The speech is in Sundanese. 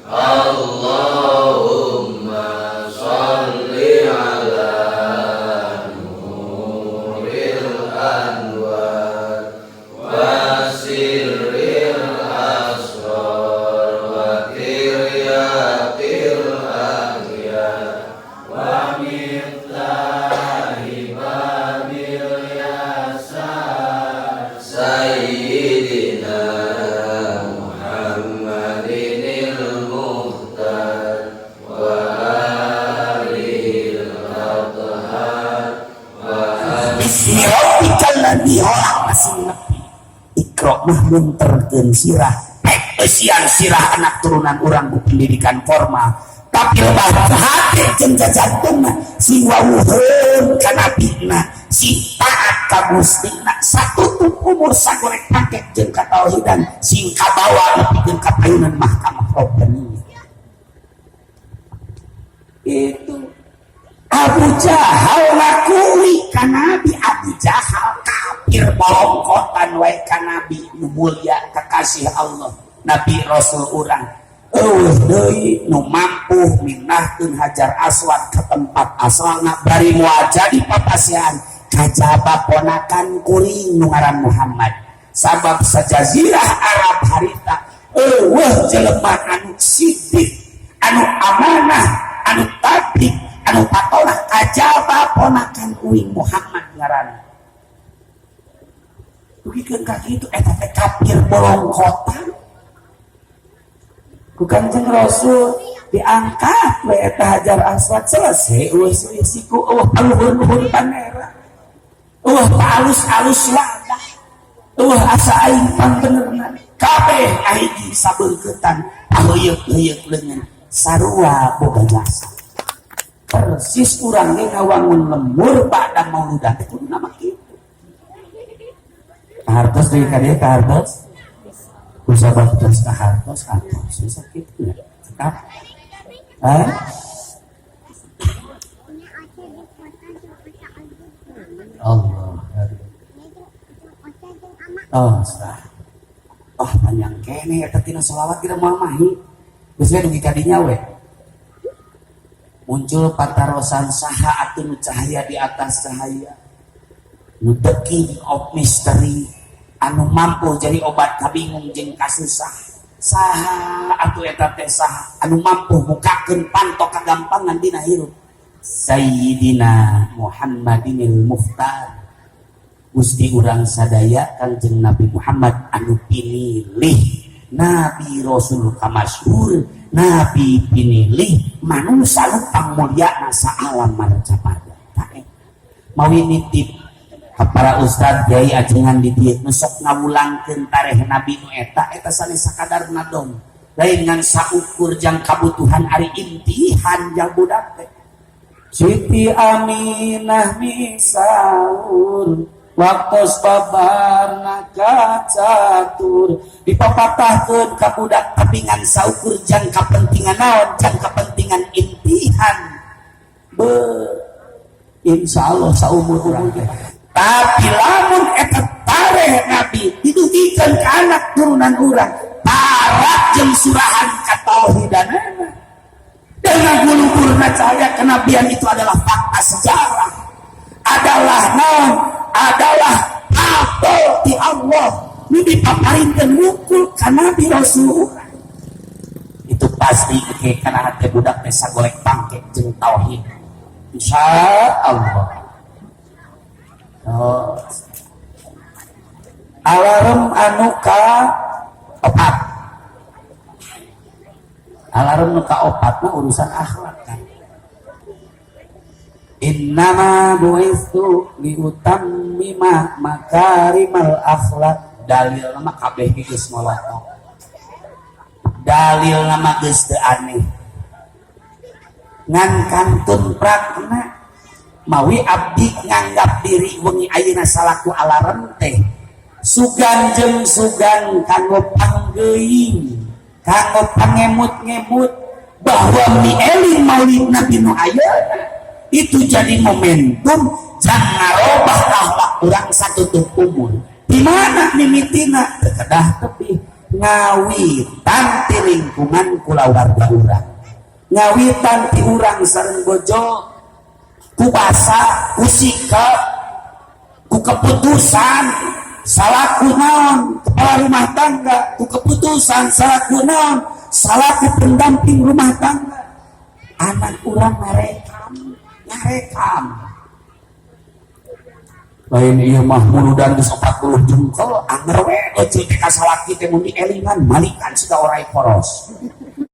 Allahumma sholli ala nuril anwar wa sirril asrar wa tiryaqil aghyar wa miftahi babil yasar Sayyidina Muhammadinil Mukhtar wa alihil athhar wa Bismi rabbikal ladzi khalaq, masih nepi. Iqra mah munterkeun sirah, pek eusian sirah anak turunan urang ku pendidikan formal, tapi lebah hati jeung jajantungna sing wawuheun ka nabina, sing taat ka Gustina, satutup umur sagorek pangkek jeung katauhidan, sing kabawa nepikeun ka payunan mahkamah Rabbaniyah. Itu Abu Jahal ngakui ka Nabi. Abu Jahal kafir bolongkotan wae ka Nabi nu mulia, kekasih Allah, Nabi Rasul urang. Euweuh deui nu mampu mindahkeun Hajar Aswad ke tempat asalna bari moal jadi papasihan kajaba ponakan kuring nu ngaran Muhammad, sabab sajazirah Arab harita euweuh jelema anu sidik, anu amanah, anu tablik, anu patolak kajaba ponakan kuring Muhammad ngaranna. Dugikeun ka kitu, eta teh kafir bolongkotan, ku Kanjeng Rasul diangkat we eta Hajar Aswad, selesai. Euweuh siku, euweuh paluhur-luhur bandera, euweuh alus-alus wadah, euweuh asa aing pangbenerna, kabeh ahiji sabeungkeutan, aheuyeuk-heuyeuk leungeun, sarua boga jasa. Persis urang ge ngawangun lembur ba'da mauludan teh kudu nama kitu. Kahartos deui ka dieu, kahartos kusabab tos kahartos atos bisa kitu ya cekap. Eh? Allah. Oh, sah. Oh, panjang kene eta tina selawat kira moal mahi. Geus we dugi ka dinya we. Muncul patarosan, saha atuh nu cahaya di atas cahaya, nu the king of mystery, anu mampu jadi obat kabingung jeung kasusah, saha atuh eta teh? Saha anu mampu mukakeun panto kagampangan dina hirup? Sayyidina Muhammadinil Mukhtar, Gusti urang sadaya Kanjeng Nabi Muhammad anu pinilih, Nabi Rasul kamasyhur, Nabi pinilih, manusia nu pangmulyana saalam marcapada. Mawi nitip ka para ustad, kiai, ajengan di dieu nu sok ngawulangkeun tareh Nabi nu eta, eta sanes sakadar nadom, lain ngan saukur jang kabutuhan ari imtihan jang budak teh. Siti Aminah misaur waktos babarna kacatur, dipapatahkeun ka budak, tapi ngan saukur jang kapentingan naon? Jang kepentingan imtihan. Be, insya Allah saumur urang teh. Tapi lamun eta tareh Nabi didugikeun ka anak turunan urang, parak jeung surahan katauhidanana dengan gulugurna cahaya kenabian, itu adalah fakta sejarah, adalah naon, adalah apa di Allah nu dipaparinkeun wungkul ka Nabi Rasul itu, pasti ke kana hati budak teh sagolek bangke jeung tauhid, insya Allah. Oh. Alarm anu ka opat, alarm nu ka opat mah urusan akhlak kan. Innama bu'istu liutammima makarimal akhlak. Dalil nama kabeh geus ngolotok, dalil nama geus teu aneh, ngan kantun prakna. Mawi abdi nganggap diri wengi ayeuna salaku alarm teh sugan jeung sugan kanggo panggeuing, kanggo pangemut-ngemut bahwa mieling maulid Nabi nu ayeuna itu jadi momentum jangan ngarobah akhlak urang satutup umur. Di mana mimitina? Teu kedah tepi. Ngawitan ti lingkungan kulawarga urang, ngawitan ti urang sareng bojo, ku basa, ku sikap, ku keputusan salaku naon kepala rumah tangga, ku keputusan salaku naon salaku pendamping rumah tangga. Anak urang ngarekam, ngarekam. Lain ieu mah, muludan geus 40 jengkel, anger we euceul teh ka salaki teh, mun dielingan malikan siga orai poros.